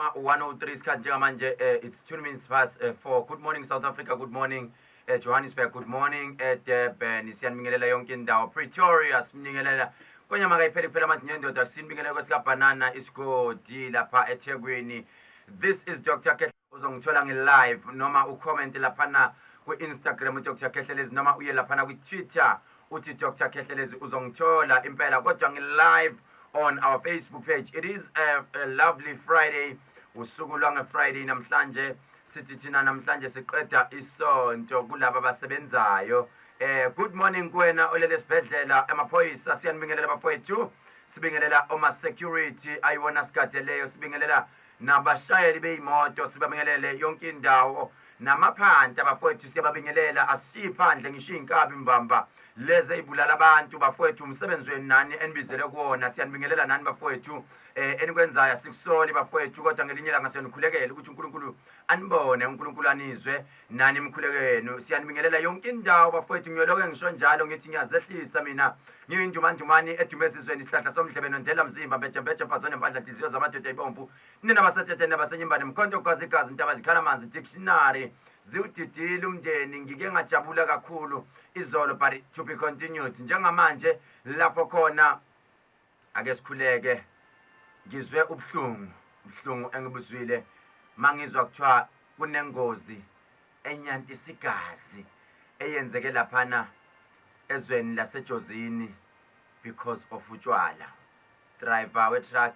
Uma 103 isikhathi njengamanje, it's 2 minutes past 4. Good morning South Africa, good morning Johannesburg, good morning Durban. Siyanibingelela yonke indawo. Pretoria siningelela. Konyama kayipheli kuphela manje nendoda sinibingelela kwesikabhanana isigodi lapha eThekwini. This is Dr. Kehle, uzongithola nge-live noma ucomment laphana ku-Instagram uDr Khehlelezi, noma uye laphana kwi-Twitter uthi Dr Khehlelezi, uzongithola impela, kodwa ngi-live on our Facebook page. It is a lovely Friday, usuku lwange-Friday namhlanje. Sithi thina namhlanje siqeda isonto kulaba abasebenzayo. Good morning kuwena olele esibhedlela, emaphoyisa siyanibingelela bafowethu, sibingelela oma security ayiwona sigadeleyo, sibingelela nabashayeli beyimoto, sibabingelele yonke indawo, namaphanta bafowethu siyababingelela, asishiyi phandle ngisho iy'nkabi mbamba lezi ey'bulala abantu bafowethu. Umsebenzi wenu nani enibizele kuwona, siyanibingelela nani bafowethu, enikwenzayo asikusoli bafowethu, kodwa ngelinye ilanga siyanikhulekela ukuthi uNkulunkulu anibone, uNkulunkulu anizwe nani imikhuleko yenu. Siyanibingelela yonke indawo bafowethu. Ngiyoloke ngisho njalo ngithi ngiyazehlisa mina, ngiyindumandumani edume ezizweni, isihlahla somdlebe nondela mzimba, mbejembeje mfazo nempandla, nhliziyo zamadoda ibomvu, nina basetete nabasenyimbane, mkhonto gazi igazi, ntaba zikhala amanzi, dictionary ziwudidile umndeni. Ngike ngajabula kakhulu izolo, but to be continued. Njengamanje lapho khona ake sikhuleke. Ngizwe ubuhlungu, ubuhlungu engibuzwile mangizwa kuthiwa kunengozi enyantisigazi eyenzeke laphana ezweni laseJozini because of utshwala. Driver wetruck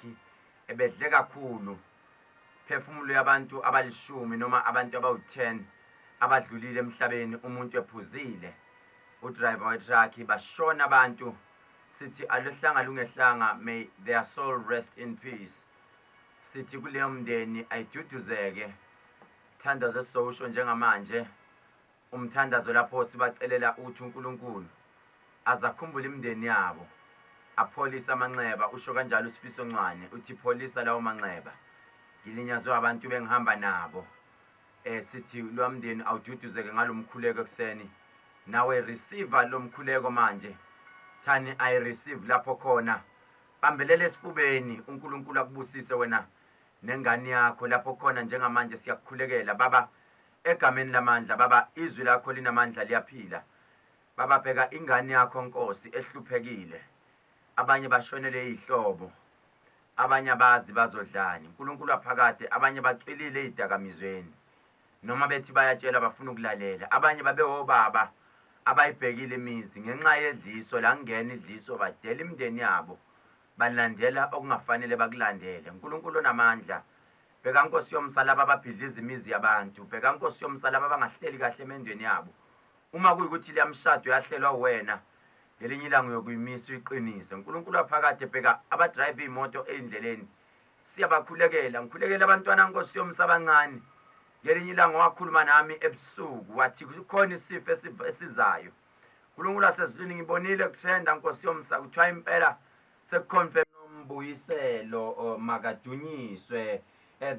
ebedle kakhulu, phefumulo yabantu abalishumi noma abantu abawu-10 abadlulile emhlabeni, umuntu ephuzile, udriver wetruck, bashona abantu. Sithi alohlanga lungehlanga, may their soul rest in peace. Sithi kuleyo mndeni ayiduduzeke. Thandazo esizowusho njengamanje, umthandazo lapho sibacelela ukuthi uNkulunkulu azakhumbule imindeni yabo, apholise amanxeba. Usho kanjalo uSifiso Ncwane, uthi pholisa lawo manxeba, ngilinyazwe abantu bengihamba nabo. Sithi lwamndeni awududuzeke ngalomkhuleko ekuseni. Nawe receive lo mkhuleko manje, thani I receive lapho khona, bambelela esifubeni, uNkulunkulu akubusise wena nengane yakho lapho khona njengamanje. Siyakukhulekela baba egameni lamandla baba, izwi lakho linamandla, liyaphila baba. Bheka ingane yakho Nkosi ehluphekile, abanye bashonele izihlobo, abanye abazi bazodlani, uNkulunkulu aphakade, abanye bacwilile ezidakamizweni, noma bethi bayatshela bafuna ukulalela, abanye babe obaba abayibhekile imizi, ngenxa yedliso la ngena idliso badela imindeni yabo, balandela okungafanele bakulandele. uNkulunkulu onamandla, bheka Nkosi yomsa laba ababhidliza imizi yabantu, bheka Nkosi yomsa laba abangahleli kahle emendweni yabo. Uma kuyikuthi liyamshado yahlelwa wena, ngelinye ilanga uyokuyimisa uyiqinise. uNkulunkulu waphakade, bheka abadrayiva iy'moto ey'ndleleni, siyabakhulekela. Ngikhulekela abantwana Nkosi yomsa abancane. Ngelinye ilanga wakhuluma nami ebusuku wathi kukhona isifo esizayo. uNkulunkulu wasezulwini, ngibonile kutrenda Nkosi yomsa, kuthiwa impela sekuconfirm nombuyiselo, makadunyiswe.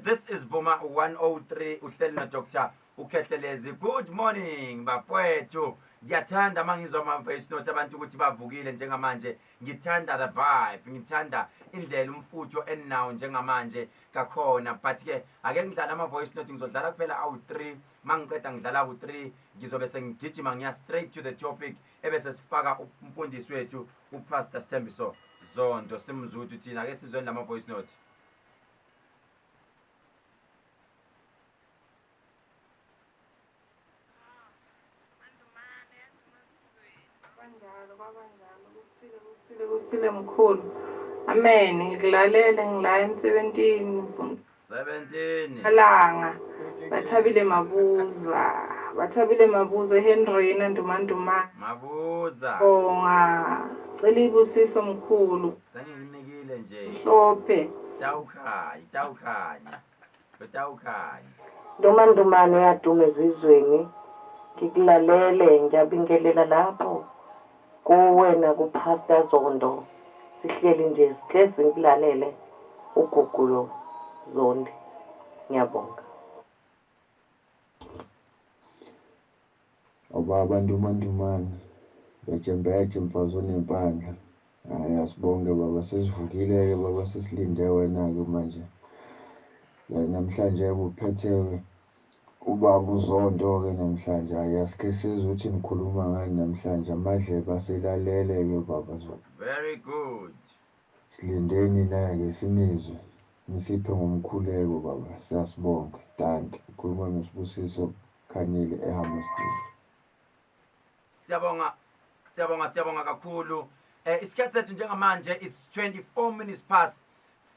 This is Vuma 103, uhleli no Dr uKhehlelezi. Good morning bafowethu, ngiyathanda mangizwa ama voice note abantu ukuthi bavukile njengamanje. Ngithanda the vibe, ngithanda indlela umfutho eninawo njengamanje kakhona, but ke ake ngidlala ama voice note, ngizodlala kuphela awu 3. Mangiqeda ngidlala awu 3 ngizobe sengigijima ngiya straight to the topic, ebese sifaka umfundisi wethu uPastor Sithembiso Zondo, simzuthu thina. Ake sizweni lama voice note. Kanjalo kwabanjalo, kusile kusile kusile mkhulu. Amen, ngikulalele ngila emsebentini. 17 Alanga Bathabile Mabuza, Bathabile Mabuza, Henry Ndumandumane. Mabuza. Bonga, cela ibusiso mkhulu. Sengikunikile nje. Mhlophe. Tawukhanya, tawukhanya, tawukhanya. Ndumandumane yaduma ezizweni, ngikulalele, ngiyabingelela lapho kuwe nakuPastor Zondo. Sihleli nje sihlezi ngikulalele uGugu Zondi, ngiyabonga. Ubaba Ndumandumane, Bejembeje mfazi onempandla. Hhayi asibonge baba, sesivukile-ke baba, sesilinde wena-ke manje. La namhlanje kuphethe ubaba uZondo-ke namhlanje. Hhayi asike sizwe ukuthi nikhuluma ngani namhlanje. Amadlebe aselalele-ke baba Zondo. Very good. Silinde nina-ke sinizwe, nisiphe ngomkhuleko baba. Siyasibonga. Dankie. Ukhuluma noSibusiso Khanyile eHammersdale. Siyabonga, siyabonga, siyabonga kakhulu. Isikhathi sethu njengamanje it's 24 minutes past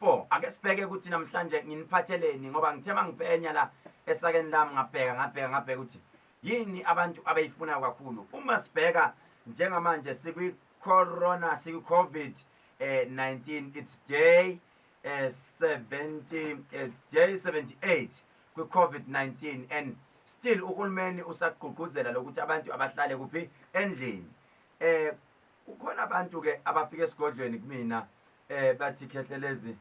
4. Ake sibheke ukuthi namhlanje nginiphatheleni, ngoba ngithe mangiphenya la esakeni lami ngabheka ngabheka ngabheka ukuthi yini abantu abayifunayo kakhulu. Uma sibheka njengamanje sikwi corona, sikwi COVID 19, it's day 70, day 78 kwi COVID-19, and still uhulumeni usagqugquzela lokuthi abantu abahlale kuphi? Endlini. Kukhona abantu ke abafika esigodlweni kumina bathi, "Khehlelezi,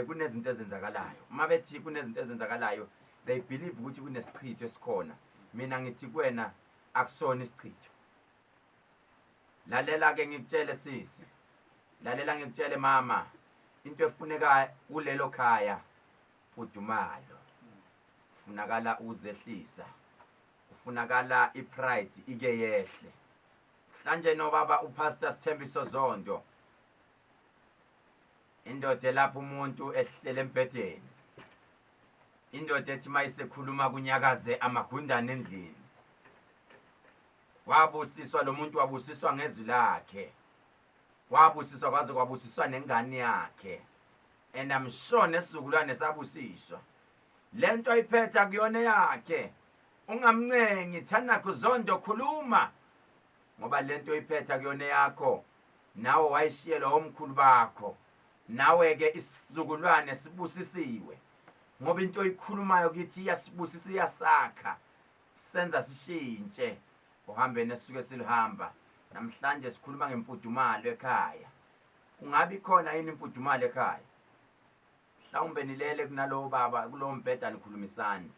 kunezinto ezenzakalayo." Uma bethi kunezinto ezenzakalayo, they believe ukuthi kunesichitho esikhona. Mina ngithi kuwena, akusona isichitho. Lalela ke ngikutshele sisi, lalela ngikutshele mama, into efuneka kulelo khaya fudumalo, kufunakala uzehlisa, kufunakala ipride ike yehle. Mhlanje nobaba uPastor Sithembiso Zondo, indoda lapho umuntu ehlele embhedeni, indoda ethi mayisekhuluma kunyakaze amagundane endlini. Wabusiswa lo muntu, wabusiswa ngezwi lakhe, wabusiswa kwaze kwabusiswa nengane yakhe, and I'm sure nesizukulwane sabusiswa. Lento ayiphetha kuyona yakhe, ungamncengi. Thanakho Zondo, khuluma, ngoba lento oyiphetha kuyona yakho, nawe wayishiyelwa omkhulu bakho, nawe ke isizukulwane sibusisiwe, ngoba into oyikhulumayo kithi iyasibusisa, iyasakha, senza sishintshe uhambeni esisuke silihamba. Namhlanje sikhuluma ngemfudumalo ekhaya. Kungabi khona yini imfudumalo ekhaya? Mhlawumbe nilele kunalowo baba kulowo mbheda, nikhulumisani.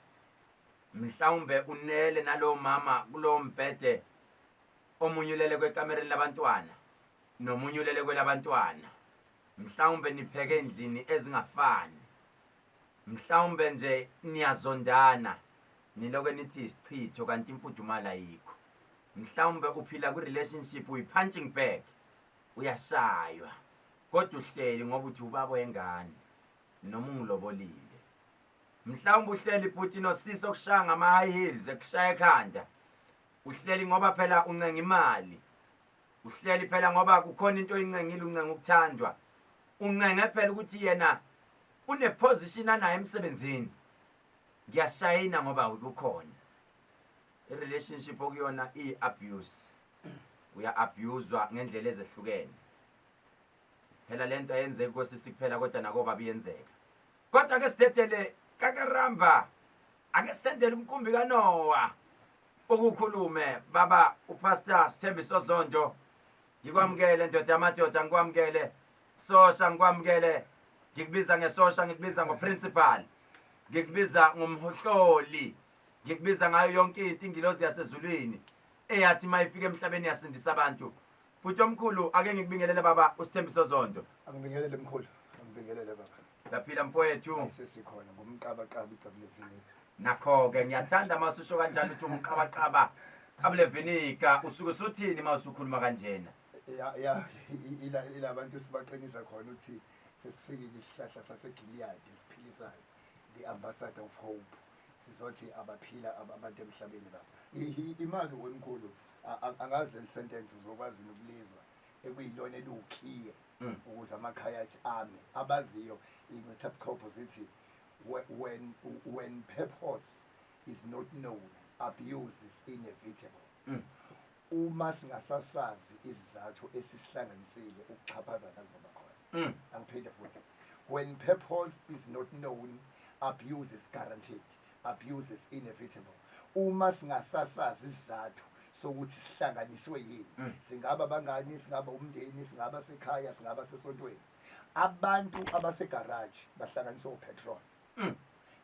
Mhlawumbe unele nalowo mama kulowo mbhede, omunye ulele kwekamereni labantwana nomunye ulele kwelabantwana. Mhlawumbe nipheke endlini ezingafani, mhlawumbe nje niyazondana, niloke nithi isichitho, kanti imfudumalo ayikho. Mhlawumbe uphila kwi-relationship, uyi-punching bag, uyashaywa, kodwa uhleli ngoba uthi ubaba wengane noma ungilobolile. Mhlawumbe uhleli bhuti nosisi okushaya ngama-high heels, ekushaya ekhanda. Uhleli ngoba phela uncenga imali, uhleli phela ngoba kukhona into oyincengile, uncenga ukuthandwa, uncenge phela ukuthi yena une-position anayo emsebenzini, ngiyashayina ngoba ubukhona. I-relationship okuyona iyi-abuse, uya-abuzwa ngendlela ezehlukene. Phela lento ayenzeki kosisi kuphela, kodwa nakobaba iyenzeka. Kodwa ke sidedele kakaramba, ake sitendele umkhumbi kaNoah ukukhulume. Baba uPastor Sithembiso Zondo, ngikwamukele ndoda yamadoda, ngikwamukele sosha, ngikwamukele. Ngikubiza ngesosha, ngikubiza ngoprincipal, ngikubiza ngomhloli, ngikubiza ngayo yonke into, ingilozi yasezulwini eyathi mayifika emhlabeni yasindisa abantu. Futhi omkhulu, ake ngikubingelele baba uSithembiso Zondo. Angibingelele mkhulu, angibingelele baba. Ngaphila mfowethu. Sesikhona ngumqabaqaba igqabule vinika. Nakho-ke ngiyathanda uma ususho kanjani ukuthi umqabaqaba qabule vinika. Usuke usuthini uma usukhuluma kanjena? Ya, ila bantu sibaqinisa khona ukuthi sesifikile isihlahla saseGilead esiphilisayo, the ambassador of hope. Sizothi abaphila abantu emhlabeni baba. Imali wemkhulu, angazi leli sentence uzokwazi ukulizwa, ekuyilona eliwukhiye ukuze amakhaya athi ame. Abaziyo incithabuchopho zithi when purpose is not known, abuse is inevitable. Uma singasasazi izizathu esisihlanganisile, ukuxhaphazana kuzoba khona. Angiphinde futhi: when purpose is not known, abuse is guaranteed, abuse is inevitable. Uma singasasazi isizathu sokuthi sihlanganiswe yini, singaba abangani, singaba umndeni, singaba sekhaya, singaba sesontweni, abantu abasegaraji bahlanganiswe upetrol.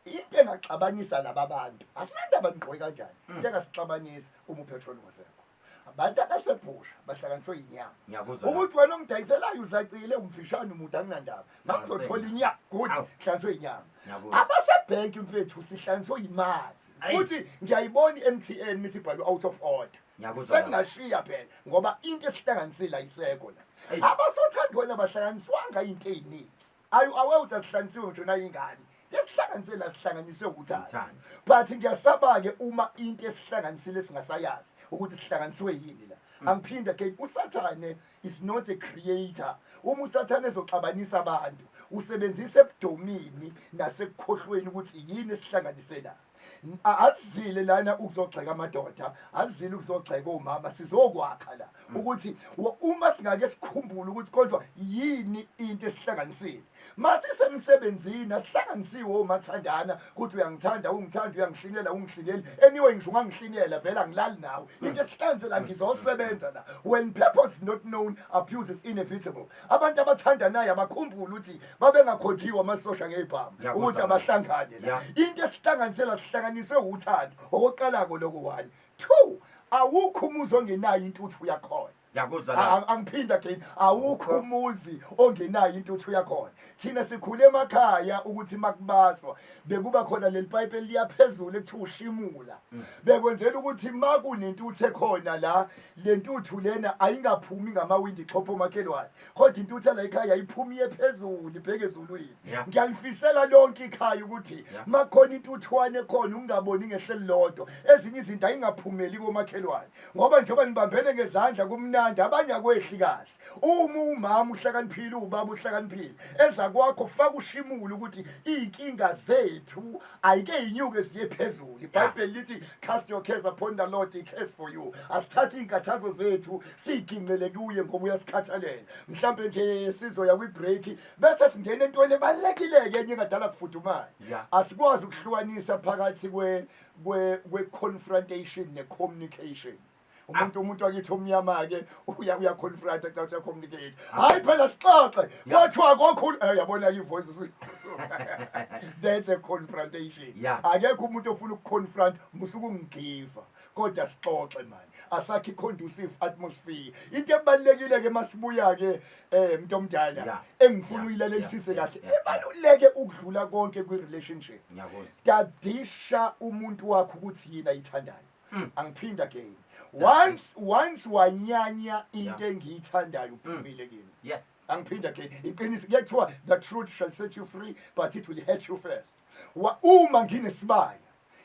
Into engaxabanisa laba bantu, asinandaba nigqoke kanjani, into engasixabanisa uma upetrol ungasekho. Abantu abasebhusha bahlanganiswe inyama. Ngiyakuzwa. Ukuthi wena ongidayiselayo uzacile, umfishane, umuntu, anginandaba, makuzothola inyama, good. Awu. Hlanganiswe inyama. Ngiyakuzwa. Bank mfethu sihlanganiswe imali. Ayi. Futhi ngiyayibona i-MTN misibhalwe out of order. Ngiyakuzwa lapho. Sengingashiya phela ngoba into esihlanganisile ayisekho la. Ayi. Abasothandweni abahlanganiswanga into eziningi. Ayu aware ukuthi asihlanganisiwe ngisho nayingane. Esihlanganisile asihlanganiswe uthando. Uthando. But ngiyasaba-ke uma into esihlanganisile singasayazi ukuthi sihlanganiswe yini la. Angiphinde again, uSathane is not a creator. Uma uSathane ezoxabanisa abantu, usebenzisa ebudomini nasekukhohlweni ukuthi yini esihlanganise la. Azile lana ukuzogxeka amadoda, azile ukuzogxeka omama, sizokwakha la ukuthi uma singake sikhumbule ukuthi kodwa yini into esihlanganisile. Masisemsebenzini asihlanganisiwe omathandana ukuthi uyangithanda, ungithanda, uyangihlinela, ungihlineli. Anyway ngisho ungangihlinela vele angilali nawe. Into esihlanganisela ngizosebenza la. When purpose is not known, abuse is inevitable. Abantu abathandanayo abakhumbule ukuthi babengakhonjiwe amasosha ngezibhamu Ngiyakuzwa ukuthi abahlangane la. Into esihlanganisela sihlanganiswe uthando. Okokuqala-ko lokho, 1. 2, awukho umuzi ongenayo intuthu yakhona. Ngiyakuzwa lapho. Angiphinda again, awukho umuzi ongenayo intuthu yakhona. Thina sikhule emakhaya ukuthi makubaswa bekuba khona leli pipe eliya phezulu ekuthiwa ushimula. Bekwenzela ukuthi makunentuthu ekhona la, le ntuthu lena ayingaphumi ngamawindi ixhophe omakhelwane, kodwa intuthu la ekhaya iphuma iye phezulu ibheke ezulwini. Ngiyalifisela lonke ikhaya ukuthi makukhona intuthwane ekhona ungaboni ngehle lilodwa, ezinye izinto ayingaphumeli komakhelwane, ngoba njengoba nibambene ngezandla kumnandi, abanye akwehli kahle. Uma umama uhlakaniphile, ubaba uhlakaniphile, eza kwakho faka ushimula ukuthi iy'nkinga zethu ayike yinyuke ziye phezulu. IBhayibheli lithi cast your cares upon the Lord, he cares for you. Asithathe iy'nkathazo zethu siy'ginqele kuye ngoba uyasikhathalela. Mhlampe nje sizoya kwi-break bese singena entweni ebalulekile-ke enye engadala kufudumala. Asikwazi ukuhlukanisa phakathi kwe-confrontation ne-communication. Umuntu wakithi omnyama-ke uya-confronta cha uya-communicate. Hhayi phela sixoxe, kwathiwa kokhulu, yabona-ke i-voice that's a confrontation. Akekho umuntu ofuna ukuconfront, musuke ungigiva, kodwa sixoxe mani, asakhe i-conducive atmosphere. Into ebalulekile-ke masibuya-ke mntu omdala, engifuna uyilalelisise kahle, ebaluleke ukudlula konke kwi-relationship. Tadisha umuntu wakho ukuthi yini ayithandayo. Angiphinda again, once wanyanya into engiyithandayo uphumile kimi. Angiphinda again, iqiniso kuyathiwa the truth shall set you free, but it will hurt you first. Uma nginesibaya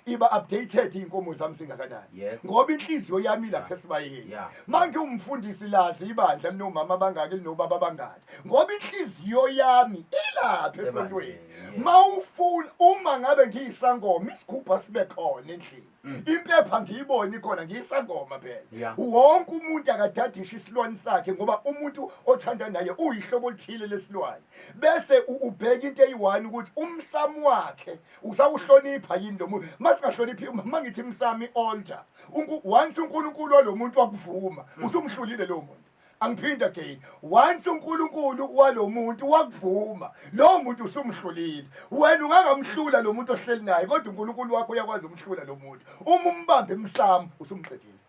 iba updated inkomo zami zingakanani, ngoba inhliziyo yami lapha esibayeni. Manje umfundisi lazi ibandla linomama abangaki linobaba abangaki, ngoba inhliziyo yami ilapha esontweni. Mawufuna uma ngabe ngiyisangoma isigubha sibe khona endlini, impepha ngiyibona ikhona, ngiyisangoma phela. Wonke umuntu akadadisha isilwane sakhe, ngoba umuntu othanda naye uyihlobo oluthile lesilwane, bese ubheka into eyi-1 ukuthi umsamo wakhe usawuhlonipha yini lo muntu. Masingahloniphi, mangithi imsamo i-altar, once uNkulunkulu walo muntu wakuvuma, usumhlulile lo muntu. Angiphinda again, once uNkulunkulu walo muntu wakuvuma, lo muntu usumhlulile. Wena ungangamhlula lo muntu ohleli naye, kodwa uNkulunkulu wakho uyakwazi umhlula lo muntu. Uma umbambe emsamo usumqedile.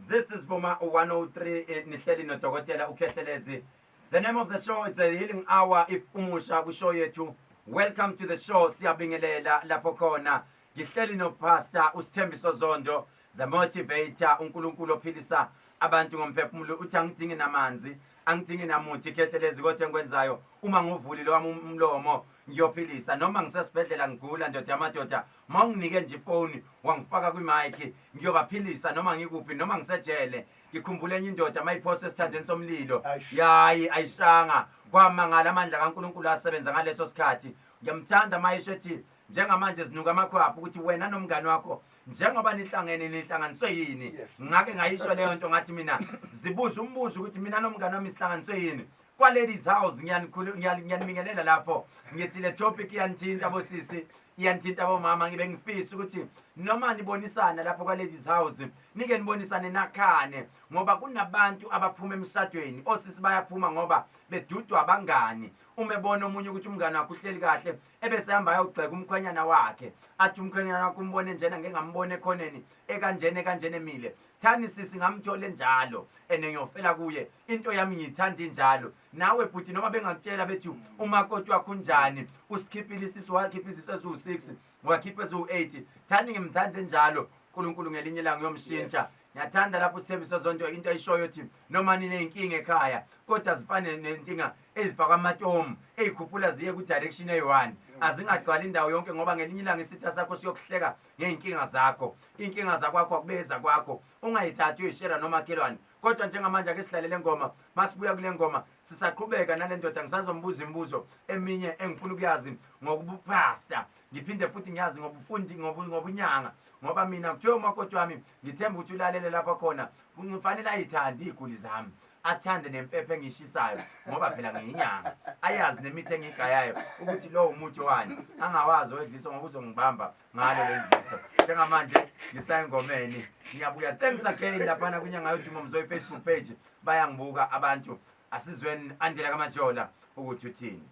This is Vuma 103, nihleli nodokotela uKhehlelezi. The name of the show is a Healing Hour. If umusha kushow yethu, welcome to the show. Siyabingelela lapho khona. Ngihleli no Pastor uSithembiso Zondo, the motivator, uNkulunkulu ophilisa abantu ngomphefumulo. Uthi angidingi namanzi, angidingi namuthi Khehlelezi, kodwa engikwenzayo uma nguvulile wami umlomo ngiyophilisa. Noma ngisesibhedlela ngigula, ndoda yamadoda, mawunginike nje ifoni wangifaka kwi-mic ngiyobaphilisa noma ngikuphi, noma ngisejele. Ngikhumbule enye indoda mayiphoswa esithandweni somlilo, yayi ayishanga, kwamangala amandla kaNkulunkulu asebenza ngaleso sikhathi. Ngiyamthanda mayisho ethi njengamanje zinuka amakhwapha ukuthi wena nomngani wakho njengoba nihlangene nihlanganiswe yini. Ngake ngayisho leyo nto, ngathi mina zibuza umbuzo ukuthi mina nomngani wami sihlanganiswe yini. Kwa Ladies House ngiyanibingelela lapho, ngithi le topic iyanithinta bosisi, iyanthinta bomama. Ngibe ngifisa ukuthi noma nibonisana lapho kwa Ladies House, nike nibonisane nakhane, ngoba kunabantu abaphuma emshadweni. Osisi bayaphuma ngoba bedudwa abangani. Uma ebona omunye ukuthi umngane wakhe uhleli kahle, ebese hamba ayogxeka umkhwenyana wakhe, athi umkhwenyana wakhe umbone njena, ngeke ngambone ekhoneni ekanjena ekanjena emile. Thani sisi ngamthole njalo ene ngiyofela kuye, into yami ngiyithanda injalo. Nawe bhuti, noma bengakutshela bethi umakoti wakho unjani, usikhiphile isisu, wakhipha izisu eziwu-6. Ngiwakhipha eziwu-8. Thandi ngimthande njalo. uNkulunkulu ngelinye ilanga uyomshintsha. Yes. Ngiyathanda lapho uSithembiso Zonto into ayishoyo ukuthi noma niney'nkinga ekhaya kodwa zifane nenkinga ezifakwa amatomu ey'khuphula ziye kwi-direction eyi-one, azingagcwali indawo yonke ngoba ngelinye ilanga isitha sakho siyokuhleka ngey'nkinga zakho. Iy'nkinga zakwakho akubeza kwakho, ungayithathi uyoyishera nomakhelwane. Kodwa njengamanje ake sidlale le ngoma. Masibuya kule ngoma sisaqhubeka nale ndoda, ngisazombuza imibuzo eminye engifuna ukuyazi ngokubuphasta, ngiphinde futhi ngiyazi ngobufundi, ngobunyanga, ngoba mina kuthiwe umakoti wami ngithemba ukuthi ulalele lapho khona, kufanele ayithande iy'guli zami, athande nempepho engishisayo ngoba phela ngiyinyanga, ayazi nemithi engiyigayayo ukuthi lowo umuthi wani, angawazi owedliso ngoba uzongibamba ngalo lendliso. Njengamanje ngisayengomeni, ngiyabuya. Thanks again laphana kwiNyanga Yodumo Mzoyi Facebook page, bayangibuka abantu. Asizweni Andela kaMajola ukuthi uthini.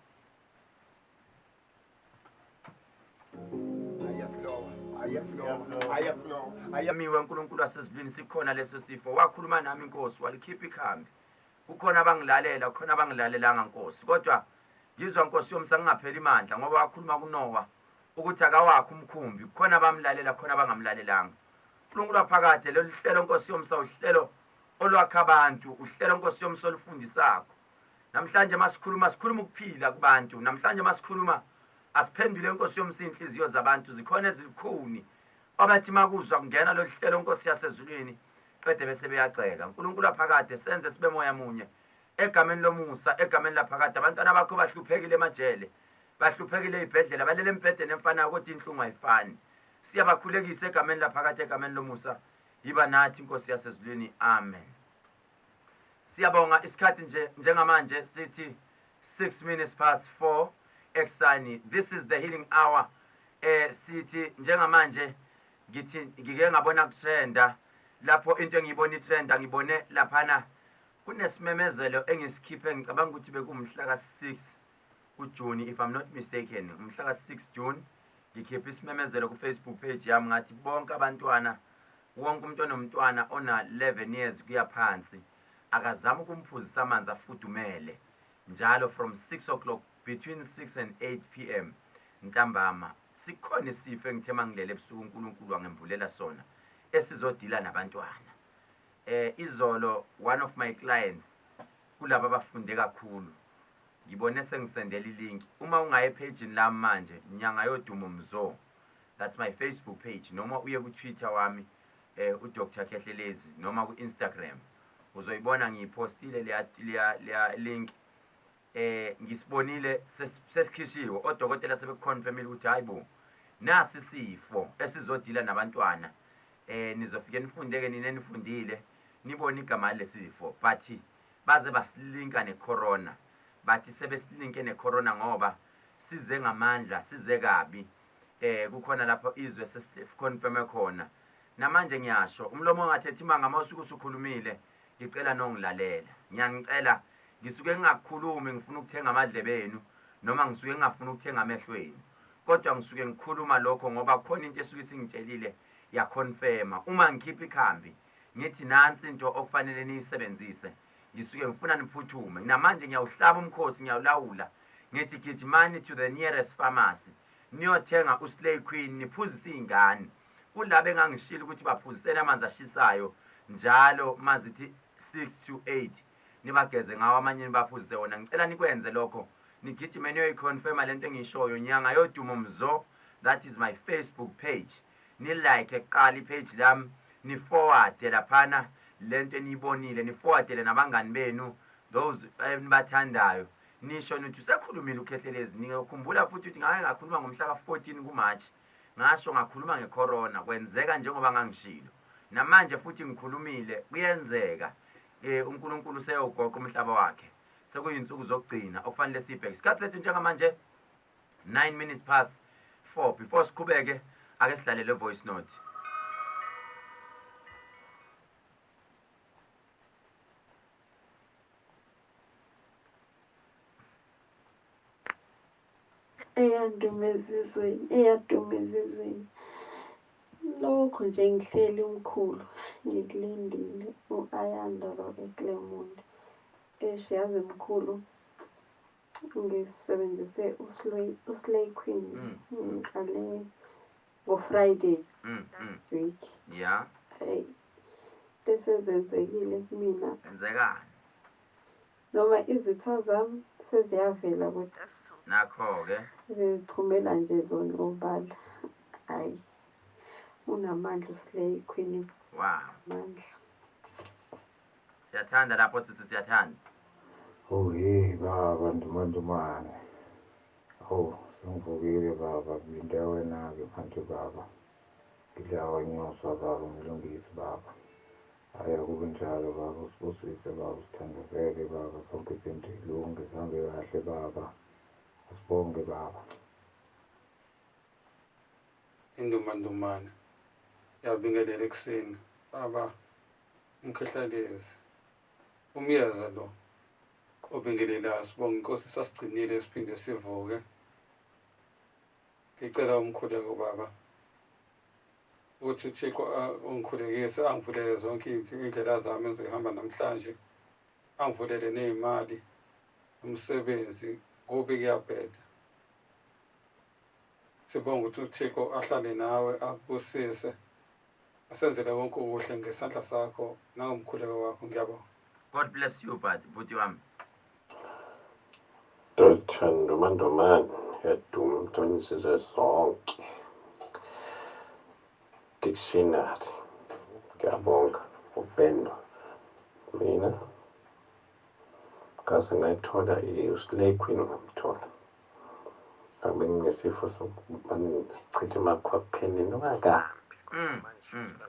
Ayaflowa, ayaflowa, ayaflowa. Miwe uNkulunkulu wasezulwini, sikhona leso sifo. Wakhuluma nami inkosi, walikhipha ikhambi. Kukhona abangilalela, kukhona abangilalelanga Nkosi, kodwa ngizwa Nkosi yomsa ngingapheli mandla, ngoba wakhuluma kuNowa ukuthi akawakhe umkhumbi. Kukhona abamlalela, kukhona abangamlalelanga. uNkulunkulu waphakade, lolu hlelo Nkosi yomsa uhlelo olwakha abantu, uhlelo Nkosi yomsa olufundisakho. Namhlanje masikhuluma, sikhuluma ukuphila kubantu. Namhlanje masikhuluma, asiphendule Nkosi yomsa inhliziyo zabantu, zikhona ezilukhuni abathi makuzwa kungena lolu hlelo Nkosi yasezulwini qede bese beyagxeka. uNkulunkulu waphakade, senze sibe moya munye egameni lomusa, egameni laphakade. Abantwana bakho bahluphekile emajele, bahluphekile ey'bhedlela, balele embhedeni emfanayo kodwa inhlungu ayifani. Siyabakhulekisa egameni laphakade, egameni lomusa. Yiba nathi Nkosi yasezulwini, amen. Siyabonga. Isikhathi nje njengamanje sithi 6 minutes past 4 ekuseni. This is the healing hour. Sithi njengamanje ngithi ngike ngabona kutrenda lapho, into engiyibona itrenda, ngibone laphana kunesimemezelo engisikhiphe, ngicabanga ukuthi bekumhla ka-6 kuJune, if I'm not mistaken, umhla ka-6 June ngikhiphe isimemezelo ku-Facebook page yami, ngathi bonke abantwana, wonke umuntu onomntwana ona 11 years kuya phansi akazama ukumphuzisa amanzi afudumele njalo from 6 o'clock, between 6 and 8 p.m. ntambama. Sikhona isifo engithe mangilele ebusuku uNkulunkulu wangemvulela sona esizodila nabantwana. Izolo one of my clients kulaba abafunde kakhulu ngibone sengisendela ilink. Uma ungaye epage lami manje, Nyanga Yodumo Mzo, that's my Facebook page, noma uye ku-Twitter wami, uDr Khehlelezi, noma ku-Instagram, uzoyibona ngiyipostile leya link. Ngisibonile sesikhishiwe, odokotela sebekuconfirmile ukuthi hayi bo, nasi isifo esizodila nabantwana. Nizofike nifundeke nina enifundile, nibone igama lesifo, but baze basilinka necorona, bathi sebesilinke necorona ngoba size ngamandla, size kabi. Kukhona lapho izwe sesiconfirme khona. Namanje ngiyasho, umlomo ongathethi imanga mawusuke usukhulumile, ngicela nongilalela, ngiyanicela. Ngisuke ngingakhulumi ngifuna ukuthenga amadlebe enu, noma ngisuke ngingafuni ukuthenga amehlo enu, kodwa ngisuke ngikhuluma lokho ngoba kukhona into esuke isingitshelile yaconfirma. Uma ngikhipha ikhambi ngithi nansi into okufanele niyisebenzise, ngisuke ngifuna niphuthume. Namanje ngiyawuhlaba umkhosi, ngiyawulawula, ngithi gijimani to the nearest pharmacy, niyothenga uSlay Queen, niphuzise iy'ngane. Kulabo engangishilo ukuthi baphuzisene amanzi ashisayo njalo mazithi 6 to 8, nibageze ngawo, amanye nibaphuzise wona, ngicela nikwenze lokho, nigijime niyoyiconfirma lento engiyishoyo. Nyanga Yodumo Mzo, that is my Facebook page. Nilike kuqala ipage lami, niforwarde laphana lento eniyibonile, niforwardele nabangani benu, those enibathandayo, nisho nithi usekhulumile uKhehlelezi. Ningakhumbula futhi ukuthi ngake ngakhuluma ngomhla ka-14 kuMarch, ngasho ngakhuluma ngecorona, kwenzeka njengoba ngangishilo. Namanje futhi ngikhulumile, kuyenzeka. UNkulunkulu useyowugoqa umhlaba wakhe, sekuyinsuku zokugcina okufanele sibheke. Isikhathi sethu njengamanje 9 minutes past 4. Before siqhubeke, ake sidlalele voice note. Eyaduma ezizweni, eyaduma ezizweni. Lokhu nje ngihleli umkhulu, ngikulindile, u-Ayanda lo eClermont. Eish, yazi mkhulu, ngisebenzise uSlay, uSlay Queen. Ngiqale Ngo-Friday last week. Yeah. Hey, esezenzekile kumina. Enzekani? Noma izitha zami seziyavela kodwa Nakho-ke. Ziphumela nje zona obala. Hhayi, unamandla uSlay Queen. Wow. Amandla. Siyathanda lapho sisi, siyathanda. Oh hey baba Ndumandumane. Oh, sengivukile baba, ngilinde wena-ke manje baba. Ngidla kwanyoswa baba, ngilungise baba. Hhayi akube njalo baba, usibusise baba, usithandazele baba, zonke izinto zilunge zihambe kahle baba. Asibonge baba. Indumandumane yabingelela ekuseni baba uMkhehlelezi umyeza lo obingelelayo, sibonga inkosi sasigcinile siphinde sivuke. Ngicela umkhuleko baba ukuthi uThixo ungikhulekise, angivulele zonke iy'ndlela zami engizoyihamba namhlanje, angivulele ney'mali, umsebenzi, kubi kuyabheda. Sibonga ukuthi uThixo ahlale nawe, akubusise, asenzele konke okuhle ngesandla sakho nangomkhuleko wakho. Ngiyabonga. God bless you, but bhuti wami. Dr. Ndumandumane yaduma emntwini isizwe sonke. Dictionary. Ngiyabonga upendo. Mina ngase ngayithola i-Slay Queen, ngamthola. Ngabe nginesifo sokumane sichithe emakhwapheni nuka kabi.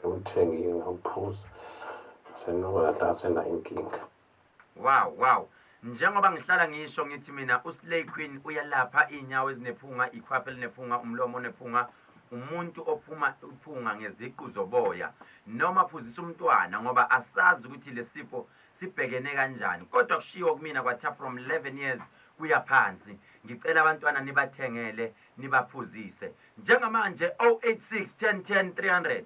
Ngimthengile ngawuphuza. Senuka kahle, asenayo inkinga. Wow. Njengoba ngihlala ngisho ngithi mina uSlay Queen uyalapha iy'nyawo ezinephunga, ikhwapha elinephunga, umlomo onephunga, umuntu ophuma uphunga ngeziqu zoboya, noma phuzisa umntwana, ngoba asazi ukuthi lesifo sibhekene kanjani. Kodwa kushiwo kumina kwathiwa from 11 years kuya phansi. Ngicela abantwana nibathengele nibaphuzise. Njengamanje 086 10 10 300,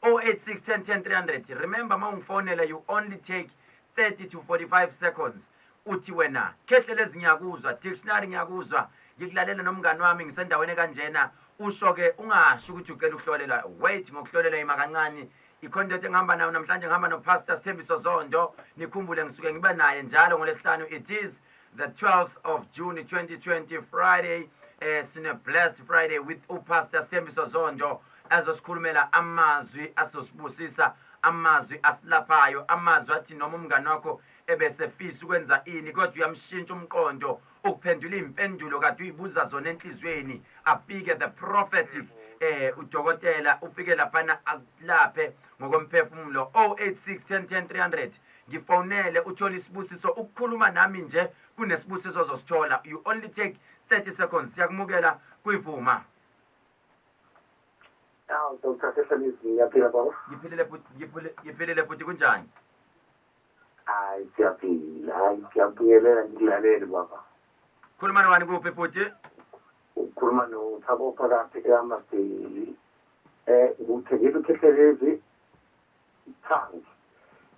086 10 10 300. Remember, mawungifonela you only take 30 to 45 seconds. Uthi wena Khehlelezi ngiyakuzwa, dictionary ngiyakuzwa, ngikulalela nomngani wami ngisendaweni kanjena. Usho ke, ungasho ukuthi ucela ukuhlolela. Wait ngokuhlolela, ima kancane. Ikhona into engihamba nayo namhlanje, ngihamba noPastor Sithembiso Zondo. Nikhumbule ngisuke ngiba naye njalo ngoLwesihlanu. It is the 12th of June 2020, Friday. Sine blessed Friday with uPastor Sithembiso Zondo azosikhulumela amazwi azosibusisa, amazwi asilaphayo, amazwi athi noma umngani wakho ebesefisa ukwenza ini kodwa uyamshintsha umqondo, ukuphendula iy'mpendulo kade uyibuza zona enhliziyweni. Afike the prophetic udokotela ufike laphana akulaphe ngokomphefumulo. 086 10 10 300, ngifonele uthole isibusiso. Ukukhuluma nami nje kunesibusiso ozosithola. You only take 30 seconds. Siyakumukela kuyivuma. Awu Dr. Khehlelezi, ngiyaphila baba. Ngiphilile futhi, ngiphilile futhi, kunjani? Hayi siyaphila, hayi ngiyabingelela ngikulalele baba. Khuluma nobani, kuphi futhi? Ukhuluma noThabo phakathi eMaseli. Ngikuthengile uKhehlelezi ithangi.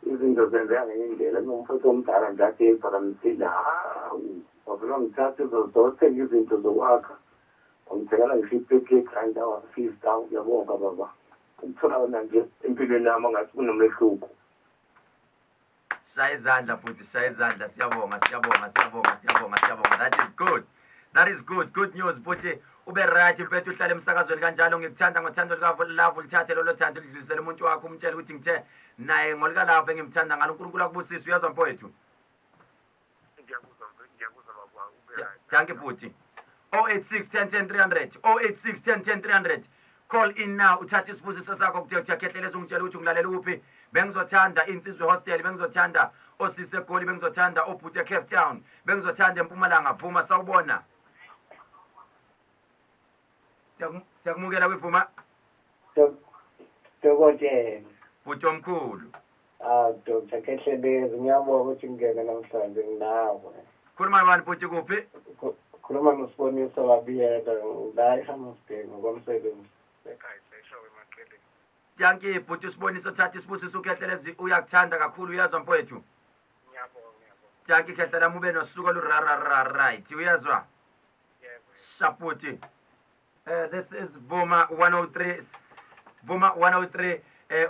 Izinto zenzeka ngenye indlela, kunomfowethu omdala nje ade ephakamisile, hawu wavele wangithatha izozothenga izinto zokwakha. Wangithengela ngisho iplate ye-grinder wa-fifty. Awu ngiyabonga baba. Ukuthola wena nje empilweni yami angathi kunomehluko. Shaya izandla futhi, shaya izandla. Siyabonga, siyabonga, siyabonga, siyabonga, siyabonga. That is good, that is good, good news futhi. Ube right mfethu, uhlale emsakazweni kanjalo. Ngikuthanda ngothando likaLove, ulithathe lolo thando lidlulisele umuntu wakho, umtshele ukuthi ngithe naye ngolikaLove engimthanda ngalo. uNkulunkulu akubusise, uyazwa mfowethu? Ngiyakuzwa, ngiyakuzwa baba, ube right. Dankie futhi. 086 10 10 300, 086 10 10 300. Call in now uthathe isibusiso sakho kuthe uthi Khehlelezi ungitshela ukuthi ungilalela uphi. Bengizothanda insizwe hostel, bengizothanda osise eGoli, bengizothanda obhuti eCape Town, bengizothanda eMpumalanga. Vuma, sawubona. Siyakumukela kwivuma. Dokotela. Bhuti omkhulu. Ah, Dr. Khehlelezi, ngiyabonga ukuthi ngingene namhlanje nginawe. Khuluma nobani bhuti, kuphi? Khuluma noSiboniso Wabiyela la eHammarsdale ngokomsebenzi. Dankie bhuti uSiboniso, thatha isibusiso. uKhehlelezi uyakuthanda kakhulu, uyazwa mfowethu? Ngiyabonga, ngiyabonga. Dankie khehla lami, ube nosuku olurarara right, uyazwa? Yebo. Shaputi. This is Vuma 103. Vuma 103,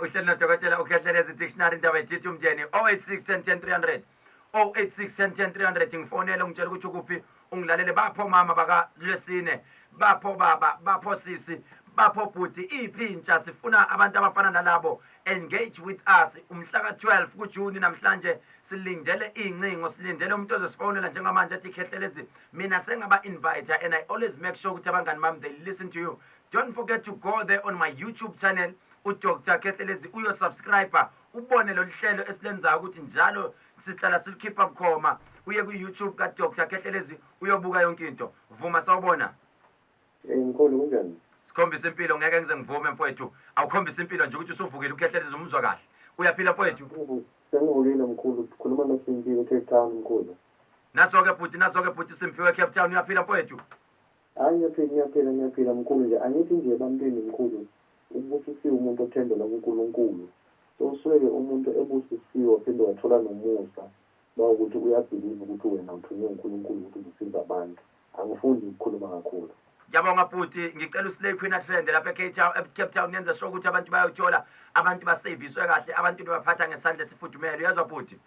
uhleli nodokotela uKhehlelezi Dictionary, indaba ijithi umndeni. 086 10 10 300, 086 10 10 300. Ngifonele ungitshela ukuthi ukuphi, ungilalele. Bapho mama baka lwesine, bapho baba, bapho sisi, bapho bhuti, iphi intsha? Sifuna abantu abafana nalabo. Engage with us. Umhla ka-12 kuJuni namhlanje, silindele iy'ncingo, silindele umuntu ozosifonela njengamanje athi, "Khehlelezi, mina sengaba-invite," and I always make sure ukuthi abangani bami, they listen to you. Don't forget to go there on my YouTube channel, uDr Khehlelezi, uyosubscribe, ubone lolu hlelo esilenzayo ukuthi njalo sihlala silikhipha bukhoma. Uye kwi-YouTube kaDr Khehlelezi, uyobuka yonke into. Vuma, sawubona. Mkhulu, kunjani? Sikhombisa impilo. Ngeke ngize ngivume, mfowethu. Awukhombisa impilo nje ukuthi usuvukile. UKhehlelezi umuzwa kahle, uyaphila mfowethu? Sengivukile, mkhulu. Khuluma noSimphiwe eCape Town, mkhulu. Naso-ke bhuti, naso-ke bhuti Simphiwe, Cape Town. Uyaphila mfowethu? Hayi, ngiyaphila, ngiyaphila, ngiyaphila, mkhulu. Nje angithi nje ebantwini, mkhulu, ubusisiwe umuntu othembela kuNkulunkulu. So usuke umuntu ebusisiwe waphinde wathola nomusa bawukuthi uyabhiliva ukuthi wena uthunywe uNkulunkulu ukuthi uzosiza abantu. Angifundi ukukhuluma kakhulu. Ngiyabonga bhuti. Ngicela uSlay Queen atrende lapha eCape Town, eCape Town. Yenze sure ukuthi abantu bayothola, abantu baseviswe kahle, abantu baphatha ngesandla esifudumele. Uyezwa bhuti?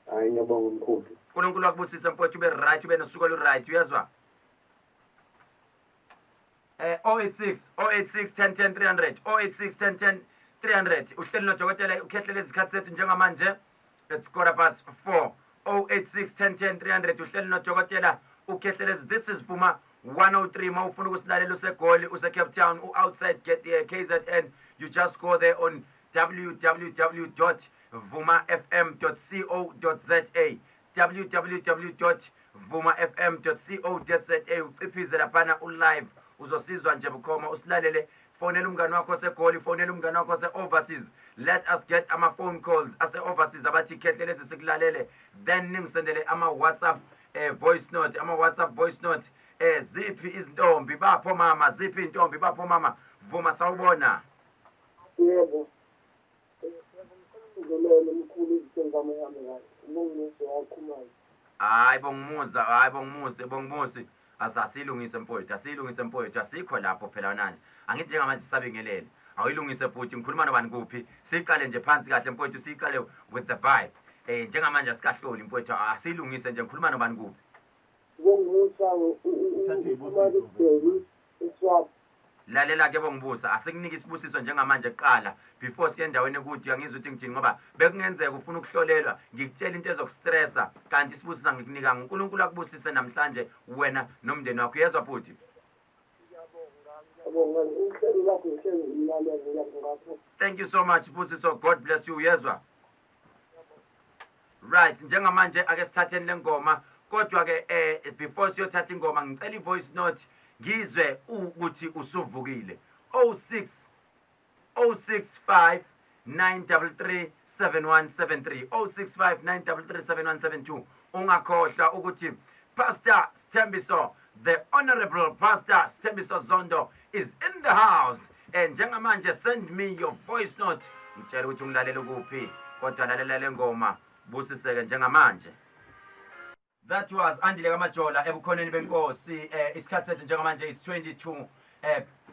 Hayi, ngiyabonga, mkhulu. UNkulunkulu akubusise mfowethu, ube right, ube nosuku olu-right. Uyezwa? 086 086 10 10 300, 086 10 10 300. Uhleli nodokotela uKhehlele. Izikhathi zethu njengamanje, it's 4:15. 086 10 10 300. Uhleli nodokotela uKhehlelezi. This is Vuma 103. Ma ufuna ukusilalela useGoli, use-Cape Town, u-outside get the KZN, you just go there on www.vumafm.co.za, www.vumafm.co.za. Uciphize laphana ulive, uzosizwa nje bukhoma, usilalele. Fonela umngane wakho oseGoli, fonela umngane wakho ose-overseas. Let us get ama-phone calls ase-overseas abathi, "Khehlelezi, sikulalele." Then ningisendele ama-WhatsApp voice note, ama-WhatsApp voice note. Ziphi izintombi? Bapho mama? Ziphi iy'ntombi? Bapho mama? Vuma, sawubona. Yebo. Ngibingelele, mkhulu, izinto zami ihambe kahle. Ubongimusa wakhumalo. Hayi, bongumuza, hayi, bongumuzi, bongumuzi. Asiyilungise mfowethu, asiyilungise mfowethu. Asikho lapho phela nanje. Angithi njengamanje sisabingelele. Awuyilungise bhuti, ngikhuluma nobani, kuphi? Siqale nje phansi kahle mfowethu, siqale with the vibe. Njengamanje asikahloli mfowethu, asiyilungise nje, ngikhuluma nobani, kuphi? Ubongimusa Thatha ukhumalo iy'busiso. Bheki eSwap. Lalela ke bongibusa, asikunike isibusiso njengamanje kuqala before siye endaweni ekude. Uyangizwa ukuthi ngithini? Ngoba bekungenzeka ufuna ukuhlolelwa, ngikutshela into ezokustressa, kanti isibusiso angikunikanga. UNkulunkulu akubusise namhlanje wena nomndeni wakho. Uyezwa bhuti? Ngiyabonga. Uhlelo lakho ngihlezi ngimlalela, ngiyabonga kakhulu. Thank you so much, Busiso. God bless you. Uyezwa? Right, njengamanje ake sithatheni le ngoma, kodwa ke before siyothatha ingoma, ngicela i-voice note, ngizwe ukuthi usuvukile. 06 065 933 7173, 065 933 7172. Ungakhohlwa ukuthi Pastor Sithembiso, the Honorable Pastor Sithembiso Zondo is in the house, and njengamanje send me your voice note, ngitshela ukuthi ungilalela kuphi. Kodwa lalela le ngoma, busiseke njengamanje. That was Andile kaMajola, "Ebukhoneni beNkosi." Isikhathi sethu njengamanje it's 22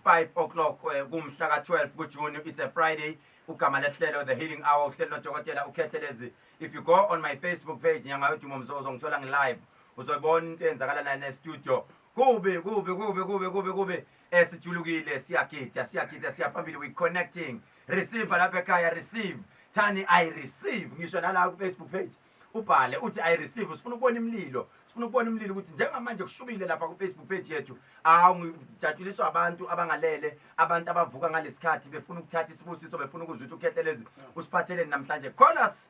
5 o'clock, kumhla ka-12 kuJune. It's a Friday. Ugama lehlelo, The Healing Hour. Uhlelo nodokotela uKhehlelezi. If you go on my Facebook page, Nyangayodumo Mzozo, ngithola ngi-live, uzobona into eyenzakala lana e-studio. Kubi kubi kubi kubi kubi kubi. Sijulukile, siyagida, siyagida, siyaphambili. We connecting. Receive lapha ekhaya, receive. Thani, "I receive." Ngisho nala ku Facebook page ubhale uthi, "I receive." Sifuna ukubona imililo, sifuna ukubona imililo ukuthi njengamanje kushubile lapha ku Facebook page yethu. Awu, ngijatshuliswa abantu abangalele, abantu abavuka ngalesikhathi befuna ukuthatha isibusiso, befuna ukuzwa ukuthi uKhehlelezi usiphatheleni namhlanje. Call us,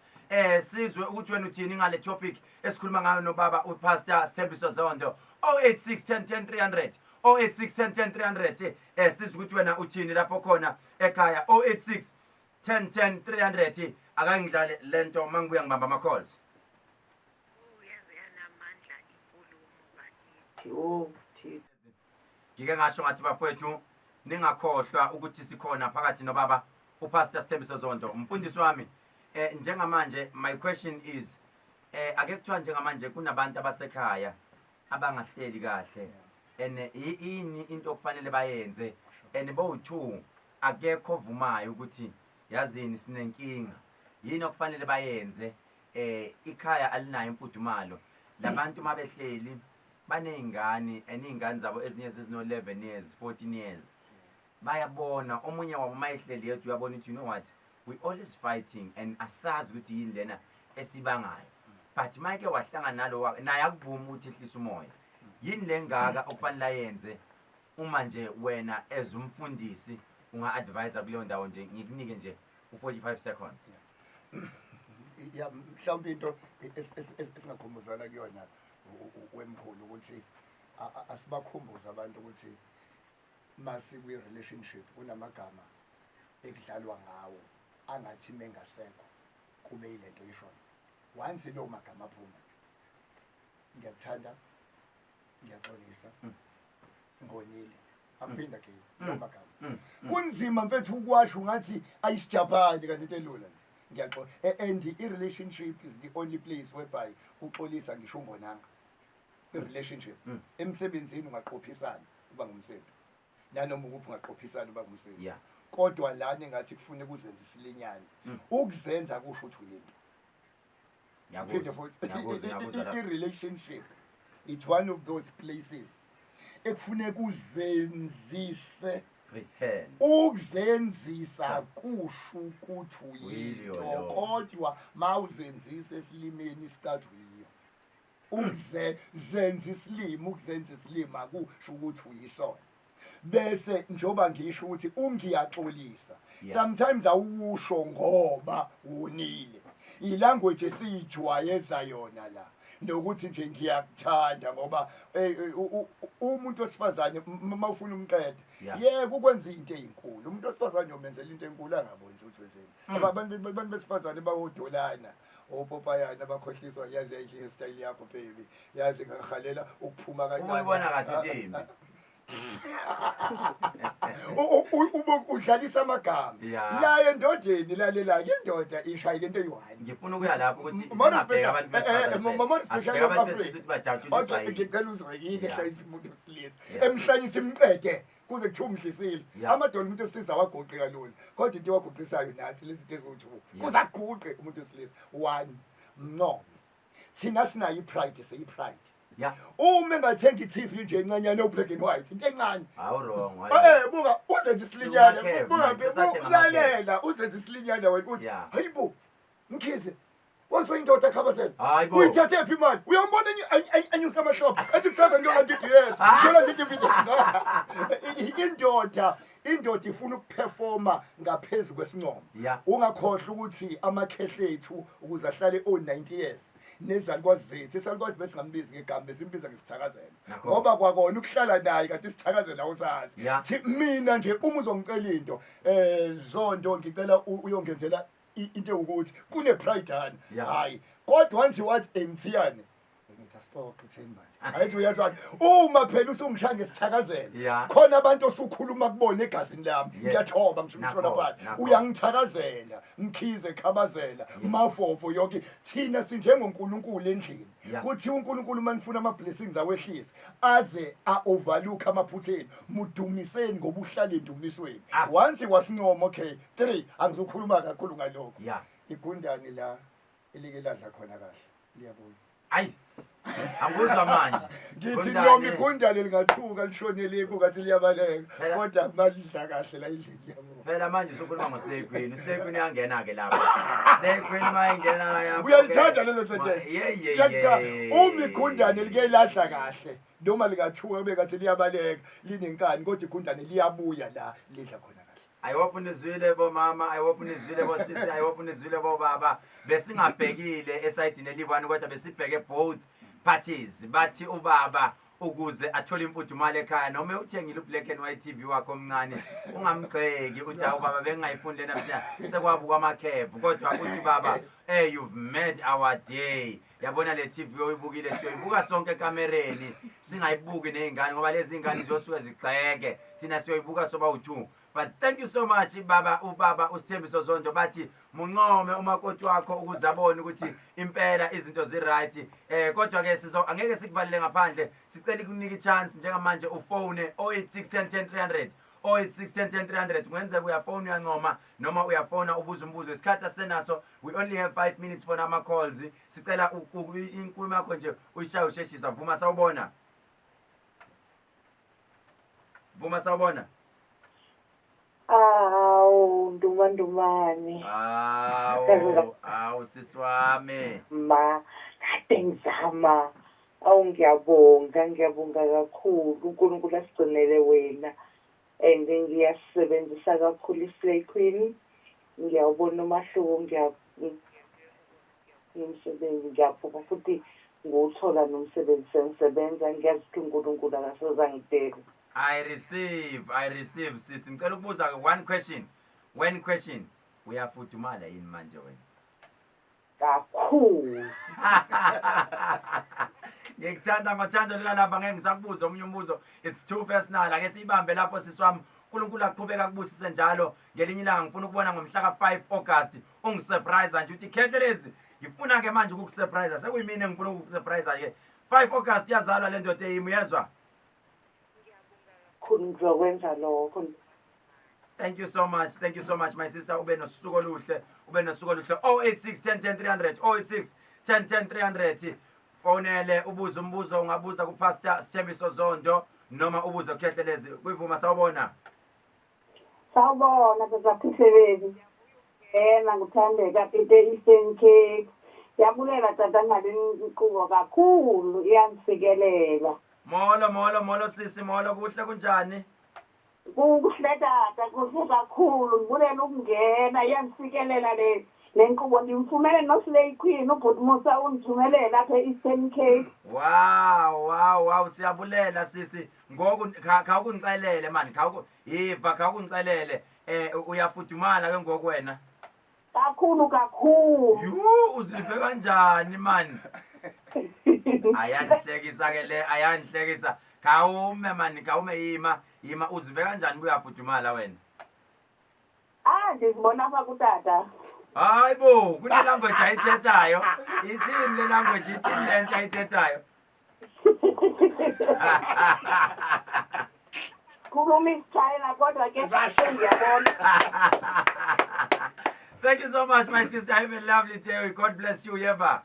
sizwe ukuthi wena uthini ngale topic esikhuluma ngayo nobaba uPastor Sithembiso Zondo. 086 10 10 300, 086 10 10 300. Sizwe ukuthi wena uthini lapho khona ekhaya. 086 10 10 300. Akangidlale lento, mangibuya ngibamba ama calls. Uyaze yanamandla inkulumo bakithi. Oh, Thixo. Ngike ngasho ngathi, bafowethu, ningakhohlwa ukuthi sikhona phakathi nobaba uPastor Sithembiso Zondo, umfundisi wami. Njengamanje my question is, ake kuthiwa njengamanje kunabantu abasekhaya abangahleli kahle, and ini into okufanele bayenze? And bowu-two Akekho ovumayo ukuthi yazini sinenkinga. Yini okufanele bayenze? Ikhaya alinayo imfudumalo. Labantu mabehleli baney'ngane and iy'ngane zabo ezinye zizino-11 years, 14 years. Bayabona omunye wabo mayehleli yedwa uyabona ukuthi, you know what, we always fighting and asazi ukuthi yini lena esibangayo, but make wahlangana nalo naye akuvumi ukuthi ehlise umoya. Yini lengaka okufanele ayenze? Uma nje wena as umfundisi unga-advise kuleyo ndawo nje, ngikunike nje u-45 seconds. Ya, mhlawumbe into esingakhumbuzana kuyona, wemkhulu, ukuthi asibakhumbuze abantu ukuthi masikwi-relationship kunamagama ekudlalwa ngawo angathi mengasekho kube yilento ishoyo. Once lowo magama aphuma, ngiyakuthanda, ngiyaxolisa, ngonile, akuphinda again lawo magama. Kunzima mfethu ukwasho, ungathi ayisijapani kanti into elula nje. Ngiyaxola. And i-relationship is the only place whereby uxolisa ngisho ungonanga. I-relationship, emsebenzini ungaqophisana uba ngumsebenzi, nanoma ukuphi ungaqophisana uba ngumsebenzi, kodwa lana engathi kufune kuzenza isilinyane. Ukuzenza kusho ukuthi uyinto. Phinde futhi, Ngiyakuzwa lapho. i-relationship, it's one of those places ekufuneka uzenzise. Pretend. Ukuzenzisa kusho ukuthi Uyiyo uyinto, leyo. kodwa mawuzenzisa esilimeni isicathi uyiyo. Ukuzenza isilima, ukuzenza isilima kusho ukuthi uyisona. Bese njoba ngisho ukuthi ungiyaxolisa, sometimes awusho ngoba wonile. Ilanguage esiyijwayeza yona la, nokuthi nje ngiyakuthanda, ngoba umuntu wesifazane mawufuna umqede, yeke ukwenza into ezinkulu. Umuntu wesifazane uyomenzela into enkulu angaboni nje ukuthi wenzeni. Abantu besifazane bawodolana, opopayana, bakhohliswa. Yazi yayidle hairstyle yakho, baby, yazi ngahalela ukuphuma kancane. Uyibona kahle into embi. Udlalisa amagama la endodeni. Lalela-ke, indoda ishayile into eyi-one. Ngifuna ukuya lapho ukuthi Mona singabheki abantu besifazane kuphela. Mona Asibheke special abantu Africa. besilisa ukuthi bajatshuliswa Okay, yini. ngicela uzwe yini ehlanyisa umuntu wesilisa, emhlanyisa imqede kuze kuthiwa umdlisile. Amadola umuntu wesilisa awaguqi kalula, kodwa into ewaguqisayo nathi lezi zinto eziwu-two kuze aguqe umuntu wesilisa. One, mncome. Thina sinayo i-pride, seyi-pride. Uma engathenga i-TV nje encanyane o-black and white, into encane. Awu, wrong. Buka, uzenza isilinyana. Siwumakhevu Buka, manje, sesathenga. Lalela, uzenza isilinyana wena, uthi, "Hayibo, Mkhize, waziwa indoda khabazela." Hayi bo. Uyithathe phi imali? Uyambona enyusa amahlophe ethi kusasa ngiyolanda i-DS, ngiyolanda i-DVD. Indoda ifuna ukuperforma ngaphezu kwesincomo. Ungakhohlwa ukuthi amakhehle ethu ukuze ahlale o-90 years nezalukwazi zethu, isalukwazi besingambizi ngegama, besimbiza ngesithakazelo, ngoba kwakona ukuhlala naye kanti isithakazelo awusazi. Mina nje uma uzongicela into, Zondo, ngicela uyongenzela into ewukuthi kune-pride, hayi, kodwa once wathi emthiyane, ngithi asixoxe, utheni manje? Ayithi uyezwa, uma phela usungishaya ngesithakazelo, khona abantu osukhuluma kubona egazini lami. Ngiyathoba ngisho ngishona phansi. Uyangithakazela, Mkhize, Khabazela, Mafofo, yonke. Thina sinjengoNkulunkulu endlini. Kuthiwa uNkulunkulu uma nifuna ama-blessings awehlise aze a-overlook amaphutheni, mudumiseni ngoba uhlala endumisweni. Once wasincoma, okay, three, angizokhuluma kakhulu ngalokho. Igundane la elike ladla khona kahle liyabuya. Ayi, angikuzwa manje. Ngithi Gundane. noma igundane lingathuka lishonele kungathi liyabaleka, kodwa malidla kahle la endlini liyabuya. Phela manje usukhuluma ngo-Slay Queen. U-Slay Queen uyangena-ke lapho. Slay Queen uma ingena lapho. Uyalithanda lelo sentence? Ye ye Ngiyakutha- ye. Uma igundane like ladla kahle, noma lingathuka kube ngathi liyabaleka, linenkani, kodwa igundane liyabuya la lidla khona kahle. I hope nizwile bomama, I hope nizwile bosisi, I hope nizwile bobaba. Besingabhekile esayidini eliyi-one, kodwa besibheke both parties. Bathi ubaba ukuze athole imfudumalo ekhaya, noma uthengile u-black and white TV wakho omncane, ungamgxeki uthi, "Hawu baba, bengingayifuni lena mina, sekwabuka amakhevu." Kodwa uthi baba, hey, you've made our day. Yabona le TV oyibukile, siyoyibuka sonke ekamereni, singayibuki ney'ngane, ngoba lezi ngane ziyosuke zigxeke. Thina siyoyibuka soba u-two. But thank you so much, baba. Ubaba uSithembiso Zondo, bathi muncome umakoti wakho ukuze abone ukuthi impela izinto zi-right. Kodwa ke sizo angeke sikuvalele ngaphandle, sicela ukunika i-chance njengamanje ufone 086 10 10 300, 086 10 10 300. Kungenzeka uyafona uyancoma noma uyafona ubuza umbuzo. Isikhathi asisenaso, we only have 5 minutes for ama calls. Sicela inkulumo yakho nje uyishaye usheshisa. Vuma, sawubona. Vuma, sawubona. Awu, Ndumandumane. Awu, awu sisi wami. Ma, kade ngizama. Awu, ngiyabonga, ngiyabonga kakhulu. uNkulunkulu asigcinele wena. And ngiyasebenzisa kakhulu iSlay Queen. Ngiyawubona umahluko, ngiyamsebenzi, ngiyaphupha futhi ngiwuthola nomsebenzi sengisebenza. Ngiyazi ukuthi uNkulunkulu akasoze angidele. I receive, I receive sisi. Ngicela ukubuza ke one question. One question. Uyafudumala yini manje wena? Kakhulu. Ngikuthanda ngothando likalapha, ngeke ngisakubuza omunye umbuzo. It's too personal. Ake siyibambe lapho sisi wami. uNkulunkulu aqhubeka akubusise njalo. Ngelinye ilanga ngifuna ukubona ngomhla ka5 August ungisurprise nje uthi Khehlelezi, ngifuna ke manje ukukusurprise. Sekuyimina engifuna ukukusurprise ke. 5 August yazalwa le ndoda eyimi, uyezwa? Kakhulu, ngizokwenza lokho. Thank you so much. Thank you so much, my sister. Ube nosuku oluhle. Ube nosuku oluhle. 086 10 10 300. 086 10 10 300. Fonele ubuze umbuzo, ungabuza kuPastor Sithembiso Zondo noma ubuze uKhehlelezi. Kuyivuma, sawubona. Sawubona tata. Yena nguthandeka Pete, Eastern Cape. Siyabulela tata ngale nkqubo kakhulu, iyangisikelela. Molo, molo, molo sisi, molo, kuhle, kunjani? Kuhle tata, kuhle kakhulu. Ngibulela ukungena, iyangisikelela le nkqubo. Ndimfumene noSlay Queen, ubhuti Musa undithumelele lapha e-Eastern Cape. Wow, siyabulela sisi. Ngoku khawukungixelele man, khawuku yiva, khawukungixelele, uyafudumala ke ngoku wena? Kakhulu kakhulu. Yu, uziphe kanjani man? Ayandihlekisa ke le, ayandihlekisa. Khawume man, khawume, yima, yima, uzive kanjani uyafudumala wena? Ah, ndizibona apha kutata. Hayi bo, kune language ayithethayo. Ithini le language, ithini le nto ayithethayo? Khuluma isiChina kodwa ke sengiyabona. Thank you so much, my sister. Have a lovely day. God bless you, Yeva.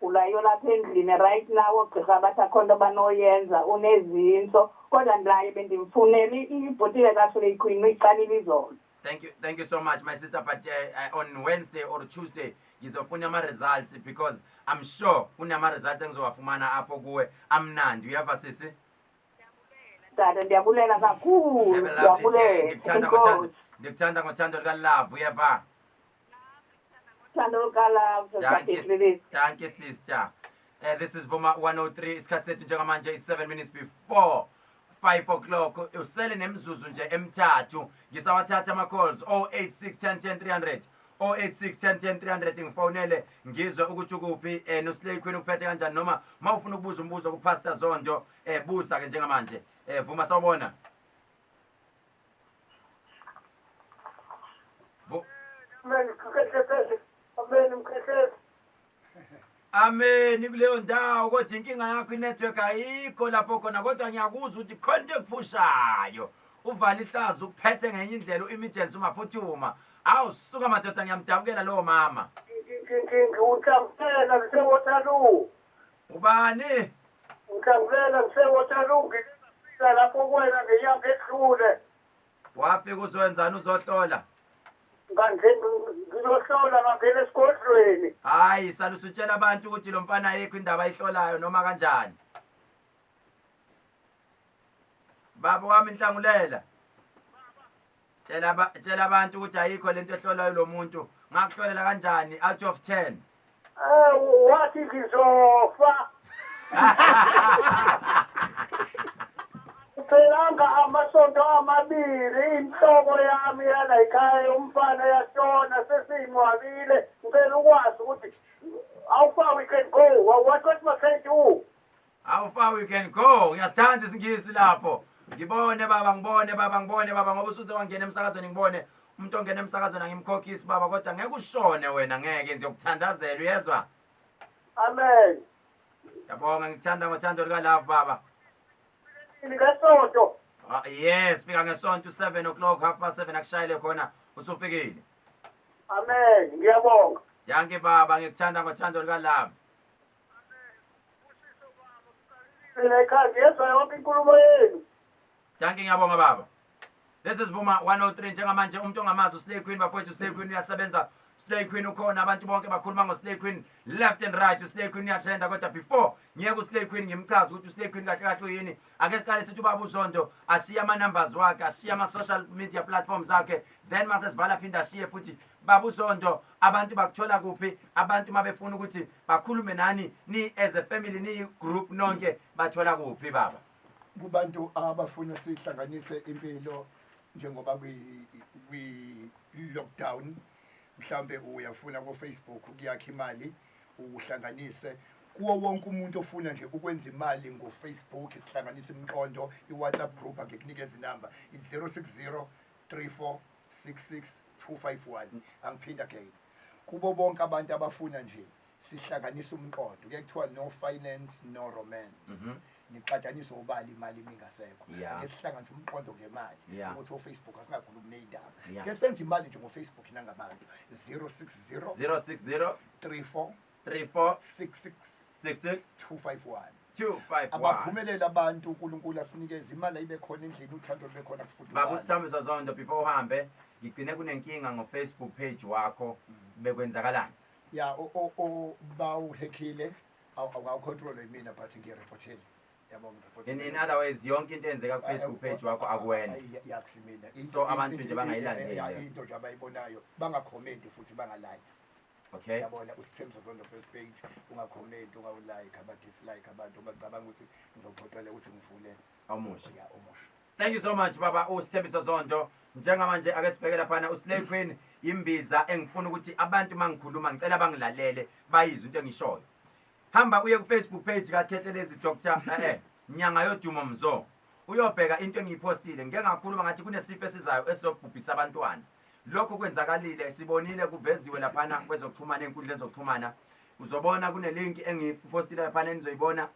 Ulayo lapha endlini right now, oogqirha bathi akho nto banoyenza, unezintso, kodwa ndaye bendimfunela ibhotile kaSlay Queen, uyiqalile izolo. Thank you, thank you so much, my sister. But on Wednesday or Tuesday, ngizofuna ama-results because I'm sure kunama-results engizowafumana apho kuwe amnandi. Uyeva sisi? Tata, ndiyabulela kakhulu. Have a lovely day. Ndiyabulela. Ndikuthanda ngothando, Enkosi. ndikuthanda ngothando lukalove, uyeva? Thando lukalove. Thank you, thank you sister. This is Vuma 103. Isikhathi sethu njengamanje it's 7 minutes before 5 o'clock. Usele nemizuzu nje emithathu. Ngisawathatha ama calls 086 10 10 300. 086 10 10 300, ngifonele ngizwe ukuthi ukuphi, noSlay Queen uphethe kanjani, noma mawufuna ukubuza umbuzo kuPastor Zondo, buza ke njengamanje. Vuma, sawubona. Amen, Mkhehlelezi. Amen, Mkhehlelezi. Amen kuleyo ndawo, kodwa inkinga yakho inetwork ayikho lapho khona, kodwa ngiyakuzwa ukuthi khona into ekuphushayo. Uvala ihlazo ukuphethe ngenye indlela, u-emergency ungaphuthuma. Awusuka madoda, ngiyamdabukela lowo mama. Ngiwuhlangulela ngiseWaterloo. Ubani? Ngihlangulela ngiseWaterloo, ngike ngafika lapho kuwena ngenyanga edlule. Wafika uzoyenzani, uzohlola? Ngizohlola, ngangena esigodlweni. Hayi, sale usutshela abantu ukuthi lo mfana ayikho indaba ayihlolayo noma kanjani. Baba wami Nhlangulela, tshela abantu ukuthi ayikho lento ehlolayo lo muntu. Ngakuhlolela kanjani out of 10? Wathi ngizofa. Kuphelanga amasonto 2, inhloko yami yala ekhaya umfana yashona, sesiyingcwabile. Ngicela ukwazi ukuthi how far we can go. What must I do? How far we can go. Ngiyasithanda isingisi lapho. Ngibone baba, ngibone baba, ngibone baba, ngoba usuze wangena emsakazweni, ngibone umuntu ongena emsakazweni angimkhokhisi baba, kodwa ngeke ushone wena, ngeke, ngiyokuthandazela, uyezwa? Amen. Ngiyabonga, ngikuthanda ngothando lukalove baba. Ngesonto. Ah, yes, fika ngesonto 7 o'clock, half past 7 akushayele khona usufikile. Amen, ngiyabonga. Dankie baba, ngikuthanda ngothando luka love. Mina ekhaya ngiyezwa yonke inkulumo yenu. Dankie, ngiyabonga baba. This is Vuma 103. Njengamanje umuntu ongamazi uSlay Queen, bafowethu, uSlay Queen uyasebenza. Slay Queen ukhona, abantu bonke bakhuluma ngoSlay Queen left and right. uSlay Queen uyatrenda, kodwa before ngiyeke uSlay Queen ngimchaze ukuthi uSlay Queen kahle kahle uyini, ake siqale sithi ubaba uZondo ashiye ama-numbers wakhe, ashiye ama-social media platforms akhe, then mase sivala phinde ashiye futhi. Baba uZondo, abantu bakuthola kuphi? Abantu uma befuna ukuthi bakhulume nani ni as a family, ni-group nonke, bathola kuphi baba? Kubantu abafuna sihlanganise impilo njengoba kwi lockdown, mhlambe uyafuna ko Facebook ukuyakha imali, uhlanganise kuwo wonke umuntu ofuna nje ukwenza imali ngo-Facebook, sihlanganise imiqondo. I-WhatsApp group, angikunikeza inamba, it's 060 34 66 251. Angiphinda again, kubo bonke abantu abafuna nje sihlanganise umqondo, kuye kuthiwa no finance, no romance. Nixatshaniswe ubali imali mingasekho. Ake sihlanganise umqondo ngemali ukuthi o-Facebook asingakhulumi ney'ndaba. Sike senze imali nje ngo-Facebook nangabantu. 060 060 34 34 66 66 251. 251. Abaphumelele abantu, uNkulunkulu asinikeze imali, ayibe khona endlini, uthando lube khona, Baba kufudumala. uSithembiso Zondo, before uhambe, ngigcine kunenkinga ngo-Facebook page wakho, bekwenzakalani? Ya, bawuhekhile, awucontrol yimina, but ngiyireportile, yabo, ngireportile. In other words, yonke into eyenzeka ku-Facebook page wakho akuwena? Yakusimina. So abantu nje bangayilandeli leyo. Into nje abayibonayo bangakhomenti futhi bangalikes. Yabona, uSithembiso Zondo first page, ungakhomenti, ungawulike, abadislike abantu bacabanga ukuthi ngizophoqela ukuthi ngivule omusha. Ya, omusha. Thank you so much baba uSithembiso Zondo. Njengamanje ake sibheke laphana uSlay Queen, imbiza engifuna ukuthi abantu mangikhuluma ngicela bangilalele, bayizwe into engishoyo. Hamba uye ku-Facebook page kaKhehlelezi Dr Nyanga Yodumo Mzo, uyobheka into engiyipostile. Ngike ngakhuluma ngathi kunesifo esizayo esizobhubhisa abantwana. Lokho kwenzakalile, sibonile, kuveziwe laphana kwezokuxhumana, ey'nkundleni zokuxhumana. Uzobona kune-link engiyipostile laphana enizoyibona,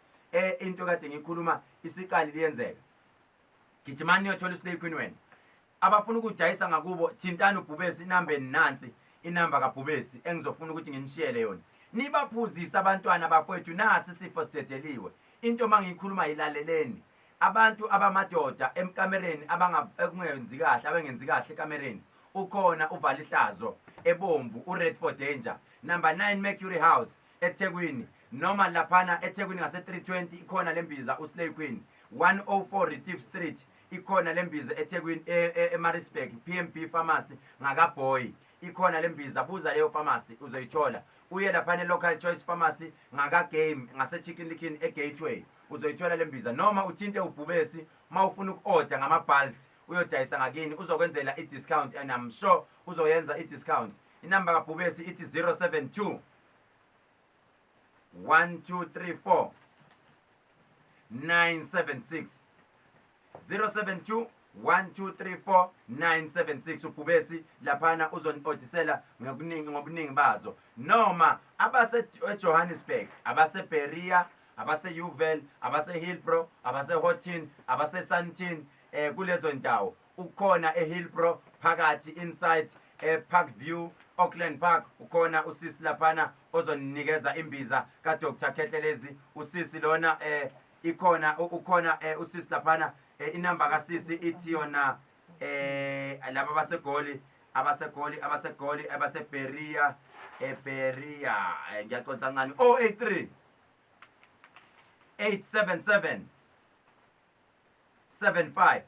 into kade ngiyikhuluma isiqali liyenzeka. Gijimani niyothola uSlay Queen. Wena abafuna ukudayisa ngakubo, thintani uBhubesi, inamba nansi, inamba kaBhubesi engizofuna ukuthi nginishiyele yona. Nibaphuzise abantwana bafowethu, nasi isifo sidedeliwe. Into mangiyikhuluma yilaleleni. Abantu abamadoda emkamereni abangenzi kahle, abengenzi kahle ekamereni, ukhona uvala ihlazo ebomvu, uRed for Danger, number 9 Mercury House eThekwini, noma laphana eThekwini ngase 320 ikhona lembiza uSlay Queen, 104 Retief Street ikhona lembiza eThekwini, eMaritzburg PMB Pharmacy ngakaBoy ikhona lembiza, buza leyo pharmacy uzoyithola. Uye laphana e-Local Choice Pharmacy ngaka-Game ngase-Chicken Licken e-Gateway uzoyithola lembiza, noma uthinte uBhubesi uma ufuna uku-order ngama-bulks uyodayisa ngakini, uzokwenzela i-discount and I'm sure uzoyenza i-discount. Inamba kaBhubesi ithi 072 1234 976, 072 1234 976. UBhubesi laphana uzoni-odisela ngobuningi, ngobuningi bazo. Noma abase eJohannesburg, abase Berea, abase Yeoville, abase Hillbrow, abase Houghton, abase Sandton, kulezo ndawo ukhona eHillbrow phakathi inside ePark View, Auckland Park, ukhona usisi laphana ozoninikeza imbiza kaDr Khehlelezi. Usisi lona ikhona, ukhona usisi laphana, inamba kasisi ithi yona, laba abaseGoli, abaseGoli, abaseGoli, abaseBerea, eBerea, ngiyaxolisa kancane, 083 877 75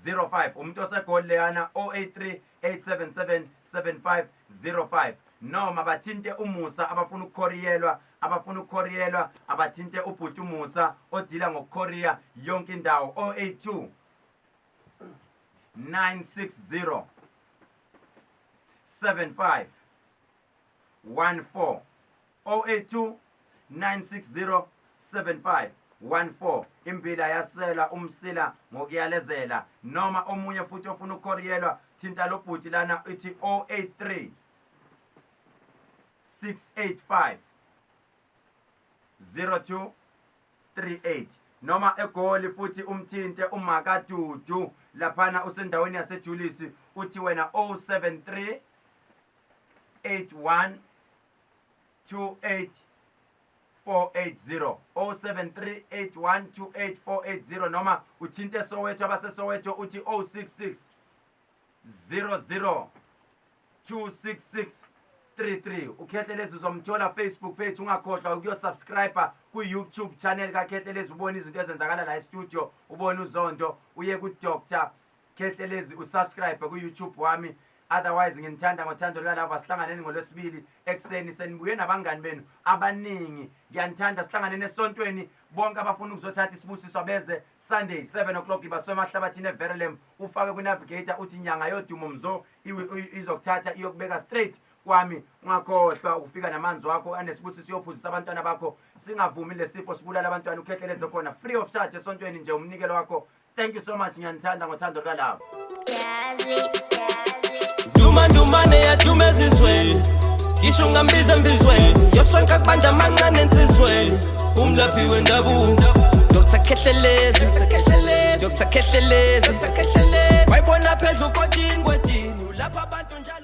05. Umuntu oseGoli leyana, 083 877 7505. Noma bathinte uMusa, abafuna ukukhoriyelwa, abafuna ukukhoriyelwa abathinte ubhuti uMusa odila ngokukhoriya yonke indawo, 082 960 75 14, 082 960 75 14. Imbila yasela umsila ngokuyalezela. Noma omunye futhi ofuna ukukhoriyelwa, thinta lo bhuti lana, ithi 083 685 0238. Noma eGoli futhi umthinte uMakadudu laphana, usendaweni yaseJulisi. Uthi wena 073 81 28 480, 073 81 28 480. Noma uthinte Soweto, abaseSoweto, uthi 066 00 266 33. UKhehlelezi uzomthola Facebook page. Ungakhohlwa ukuyosubscribe ku-YouTube channel kaKhehlelezi, ubone izinto ezenzakala la e-studio, ubone uZondo. Uye ku-Dr Khehlelezi, usubscribe ku-YouTube wami. Otherwise nginithanda ngothando lukalava. Sihlanganeni ngolwesibili ekuseni, senibuye nabangani benu abaningi. Ngiyanithanda, sihlanganeni esontweni. Bonke abafuna ukuzothatha isibusiso abeze Sunday 7 o'clock, ibasemahlabathini eVerelem. Ufake kwi-navigator uthi Nyanga Yodumo Mzo, izokuthatha iyokubeka straight kwami. Ungakhohlwa ukufika namanzi wakho anesibusiso, uyophuzisa abantwana bakho. Singavumi lesifo sibulala abantwana. Ukhehleleze khona free of charge esontweni nje, umnikelo wakho. Thank you so much, ngiyanithanda ngothando lukalavo. Ndumandumane yaduma ezizweni, ngisho ungambiza embizweni, yosonke kubanda amancane ensizweni, umlaphi wendabuko Dr Khehlelezi, Dr Khehlelezi, wayibona phezu kodini kwedini, ulapha abantu njalo.